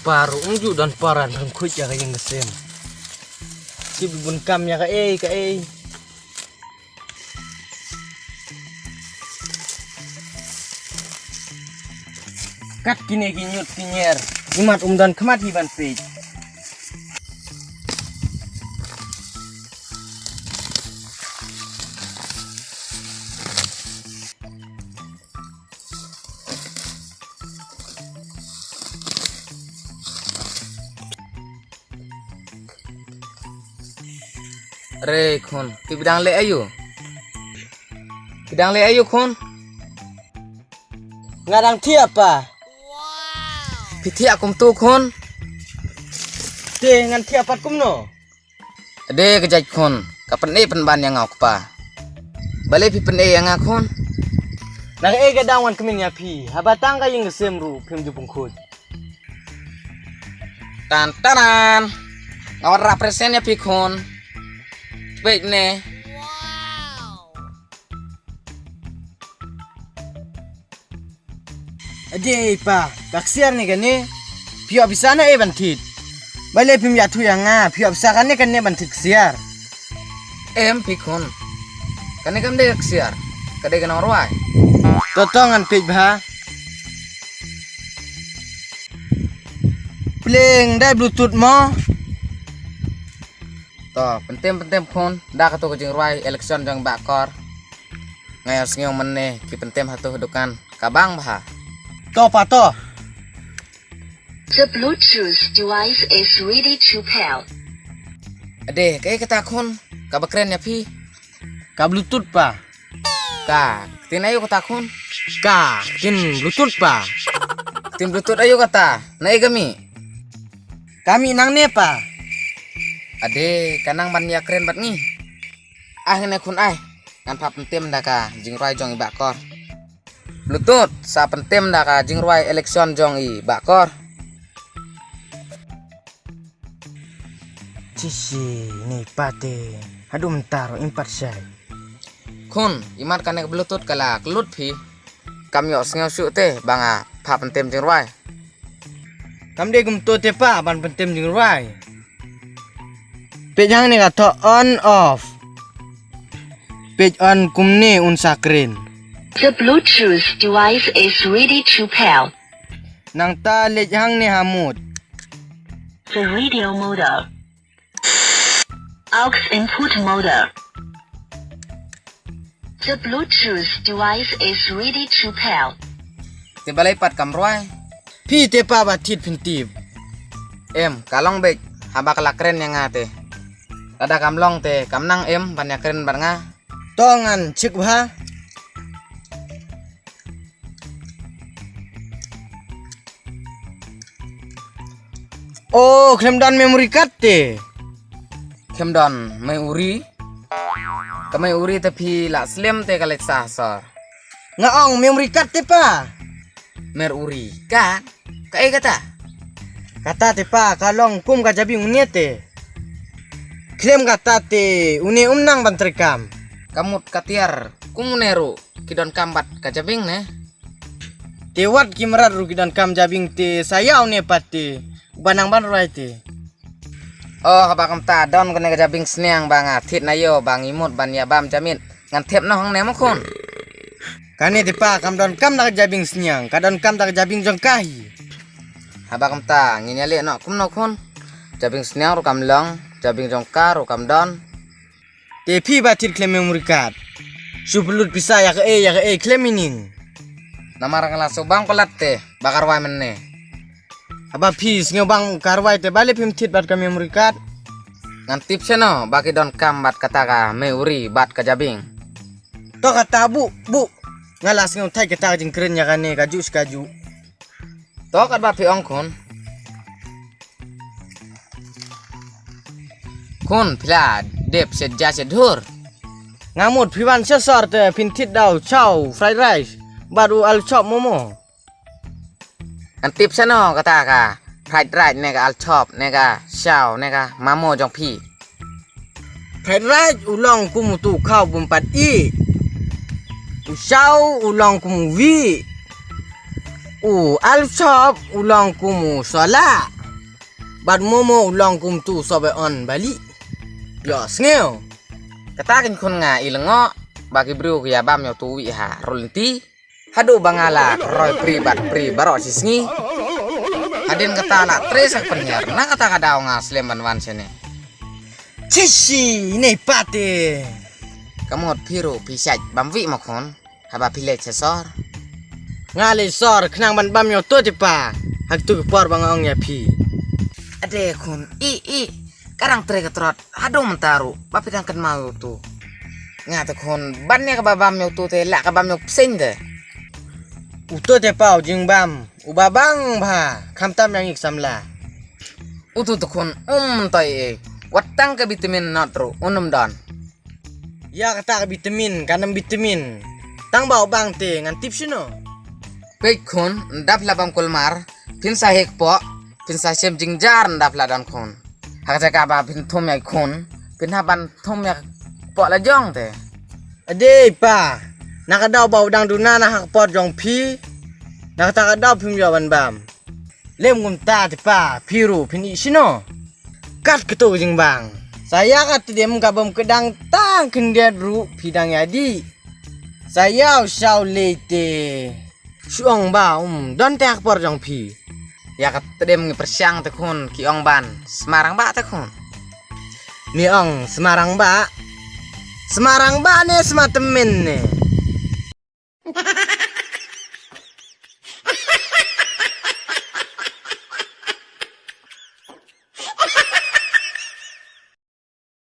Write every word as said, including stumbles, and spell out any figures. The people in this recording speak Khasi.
Baroh um ju don paran ryngkhuid ïa ka ïing ka sem. Ki bun kam ïa kaei kaei. Kat kine ki ñiut ki ñier, imat um don khmat hi ban peit. Re khun, phi dang leh aïu? Phi dang leh aïu khun? Nga dang thiah pa. Phi thiah kumtu khun? Te ngan thiah pat kumno? Ade ka jait khun, ka pyneh pynban ïa nga u kpa. Balei phi pyneh ïa nga khun? Na kaei ka daw ngan kmen ïa phi, haba tang ka ïing ka sem ruh phim ju pynkhuid. Tan tanan. Nga wanrah present ïa phi khun. Peit ne. Ade pa, ka ksiar ne kane. Phi ïoh pisa naei ban thied? Balei phim ïathuh ïa nga, phi ïoh pisa kane kane ban thied ksiar? Em phi khun. Kane kam dei ka ksiar, ka dei ka nongrwai. To to ngan peit bha. Pleng dei Bluetooth mo. To, pyntem pyntem khun, da kato ka jingrwai election jong Bah Kor. Nga ïohsngew mynne ki pyntem hato ha dukan ka bang bha. To pa to. The Bluetooth device is ready to pair. Ade, kaei kata khun, kaba kren ïa phi? Ka Bluetooth pa. Ka ktien aïu kata khun? Ka ktien Bluetooth pa. Ktien Bluetooth aïu kata? Naei ka mih? Ka mih nangne pa. Ade, ka nang ban ïakren bad ngi. Ai hangne khun ai. Ngan phah pyntem da ka jingrwai jong i Bah Kor. Bluetooth, sa pyntem da ka jingrwai election jong i Bah Kor. Chishi, ne i pa te haduh mynta ruh im pat shai. Khun, imat kane ka Bluetooth ka la kyllut phi. Kam ïohsngew shuh te ba nga phah pyntem jingrwai. Kam dei kumto te pa ban pyntem jingrwai. Peit hangne ka thoh on off. Peit on kumne un sa kren. The Bluetooth device is ready to pair. Nangta leit hangne ha mode. The radio model. Aux input model. The Bluetooth device is ready to pair. Te balei pat kam rwai? Phi te pa ba thied phin tip. Em, ka long beit, haba ka la kren ïa nga te. Lada kam long te, kam nang em ban ïakren bad nga. To ngan check bha. Oh, khlem don memory card te. Khlem don memory. Ka memory te phi la slem te ka leit sah sor. Nga ong memory card te pa. Memory card? Kaei kata? Kata te pa ka long kum ka jabieng une te. Khlem kata te une um nang ban treikam. Ka mut ka tiar kum une ruh ki donkam bad ka jabieng ne. Te wat ki mrad ruh ki donkam jabieng te sa ïa une pat te. Ba nang ban rwai te. Oh, haba kumta don kane ka jabieng sniang ba nga thied na ïew ba ngi mut ban ïa bam jamit. Ngan thep noh hangne mo khun. Kane te pa kam donkam da ka jabieng sniang, ka donkam da ka jabieng jong ka hi. Haba kumta ngin ïa leh noh kumno khun. Jabieng sniang ruh kam long, jabieng jong ka ruh kam don. Te phi ba thied khlem memory card. Shu pynlut pisa ïa kaei ïa kaei khlem mining. Namar nga la shu bang palat te ba ka rwai mynne. Haba phi sngew bang ka rwai te balei phim thied bad ka memory card? Ngan tip shano ba ki donkam bad kata ka memory bad ka jabieng. To kata buh buh. Nga la sngew thait kata ka jingkren ïa kane kajuh shi kajuh. To katba phi ong khun. Khun phi la dep shet ja shet dhur. Nga mut phi wan sha sor te phin thied da u chow fried rice bad u alu chop momo. Ngan tip shano kata ka fried rice ne ka alu chop ne ka chow ne ka momo jong phi. Fried rice u long kum utu u khaw bym pat ih. U chow u long kum u wih. U alu chop u long kum u sola. Bad momo u long kum tu sobe on bali. Yo, sngew. Kata kin khun nga i lengo. Ba ki briew ki ya bam yo tu wi ha rul nti. Haduh ba nga la roi pri bad pri baro si sngi. Hadin kata la tres ak penyer. Na kata ka daw nga slem ban wan sene. Chishi, nei pate. Kamot piru pisach bam wi ma khun. Haba pile chesor. Nga le sor, khnang ban bam yo tu tipa. Hak tu ki por ba nga ong ya pi. Ade khun, i, i. Karang tre ka trot. Hado mentaru. Ba pidang kan mau tu. Nga te khun, ban ya ka ba bam yo tu te, la ka bam yo pseng te. Utu te pau jing bam. U ba bang ba. Kham tam yang ik samla. Utu te khun, um toi e. Wat tang ka vitamin not ru, unum don. Ya kata ka vitamin, kanam vitamin. Tang ba u bang te, ngan tip shino. Pek khun, ndap la bam kulmar, pin sa hek po, pin sa shem jingjar ndap la don khun. Hak jaka ba pin thum ya khun, pin ha ban thum ya po la jong te. Ade pa, na ka daw ba u dang duna na hak por jong pi, na kata ka daw pin yo ban bam. Lem kum ta te pa, piru pin i shino. Kat ketu jingbang. Saya kat te dem ka bam kedang tang kendet ru pidang ya di. Saya u shau le te. Shuong ba um, don te hak por jong pi. Ya kat te dem ngi persiang te khun, ki ong ban. Semarang ba te khun. Mi ong, semarang ba. Semarang ba ne sema temen ne.